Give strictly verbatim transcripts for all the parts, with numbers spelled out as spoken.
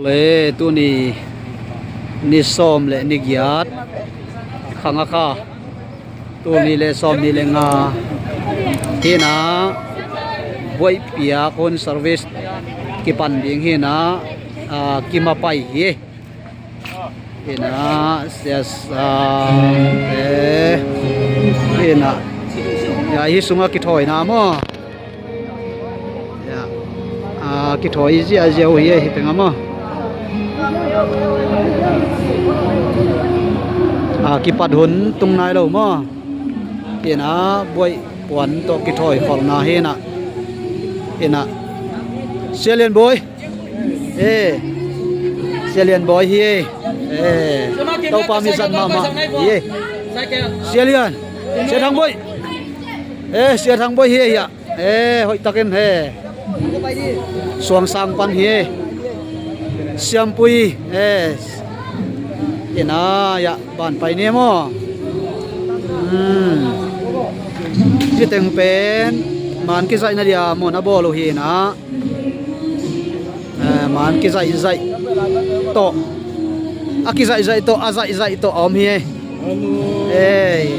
Le tuni ni sawm le ni giat, khang a kha, tuni le sawm ni le nga hi-in ah, buaih piak hun service kipan ding hi-in ah, a, kimapai hi. Hi-in ah, Sia Sang te, hi-in ah, ya, hih sungah kithawina maw? Ya. A, kithawi ziahziah uh hi, hih tengah maw? A, kipat hun tung nai lo maw? Hi-in ah, buaih puan tawh kithawi kholhna hi-in ah. Hi-in ah, Sia Lian Bawi. Eh, Sia Lian Bawi hi. Eh, Topa mi zat mahmah hi. Sia Lian, Sia Thang Bawi. Eh, Sia Thang Bawi hi, ya. Eh, hoih takin he. Suang Sang pan hi. Siampui, eh. Hi-in ah, ya, ban pai ni maw? Hmm. Hih teng pen man kizaihna dia mun a bawl uh hi-in ah. Eh, man kizaihzaih tawh, a kizaihzaih tawh, a zaihzaih tawh a om hi. Eh,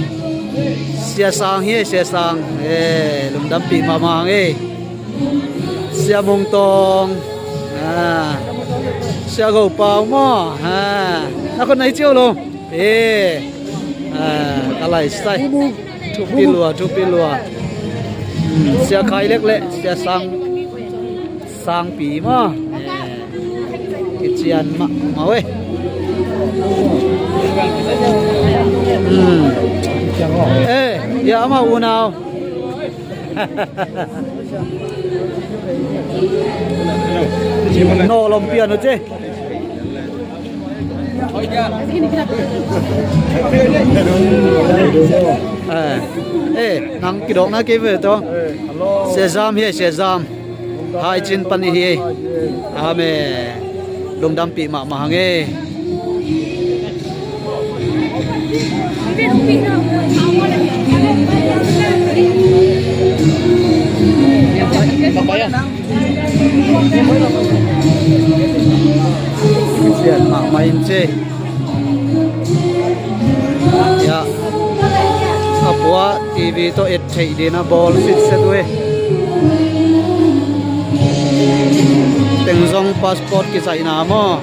Sia Sang hi, Sia Sang. Eh, lungdampih mahmah hang e. Sia Mung Tawng. Ah, Sia Go Pau maw? Ah, na khut na hi ciau lo. Eh, ah, ka lai sai. Thupi lua, thupi lua. Hmm, Sia Khai Lek le Sia Sang, Sangpi maw? Eh, kician mahmah uh e. Hmm. Eh, ya, amau unau. Nawh lawm pian uh ci. Eh, eh, nang kidawkna kei ve tawh. Sia Zam hi, Sia Zam. Haicin pan i hi. Amen. Lungdampih mahmah hang e. Sian mahmah in ci. Ya. A pua T V tawh et theih ding a bawl sitset uh e. Teng zong passport kizaihna maw?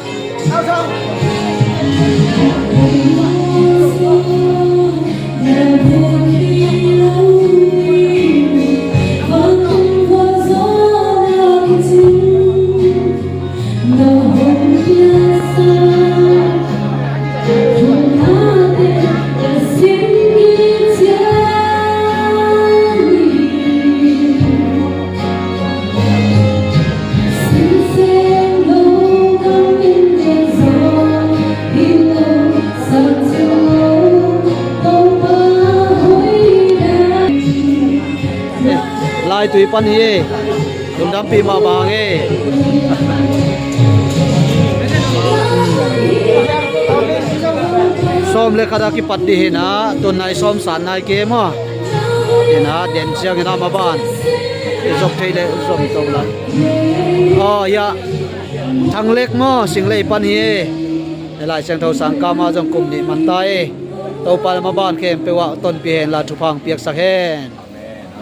Laitui pan hi. Lungdampih mahmah hang e. Sawm le khat a kipat dih hi-in ah, tun nai sawm san nai kei maw? Hi-in ah, den ciangin ah maban i zop thei leh zom to la. Aw, ya. Thang Lek maw, Singlei pan hi. Lai Siangtho sang kam ah zong kum nih man ta e. Topa in maban khempeuh ah tonpih hen la, thupha hong piaksak hen.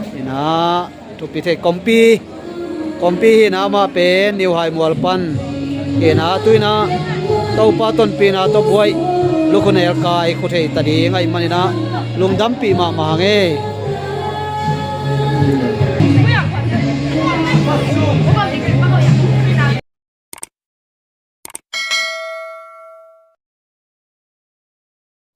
Hi-in ah, thupi thei, Kawmpi, Kawmpi hi-in ah, amah pen New Hai Mual pan. Hi-in ah, tu-in ah Topa tonpihna tawh buaih lukhu nelkai khu thei ta ding ahih manin ah, lungdampih mahmah hang e.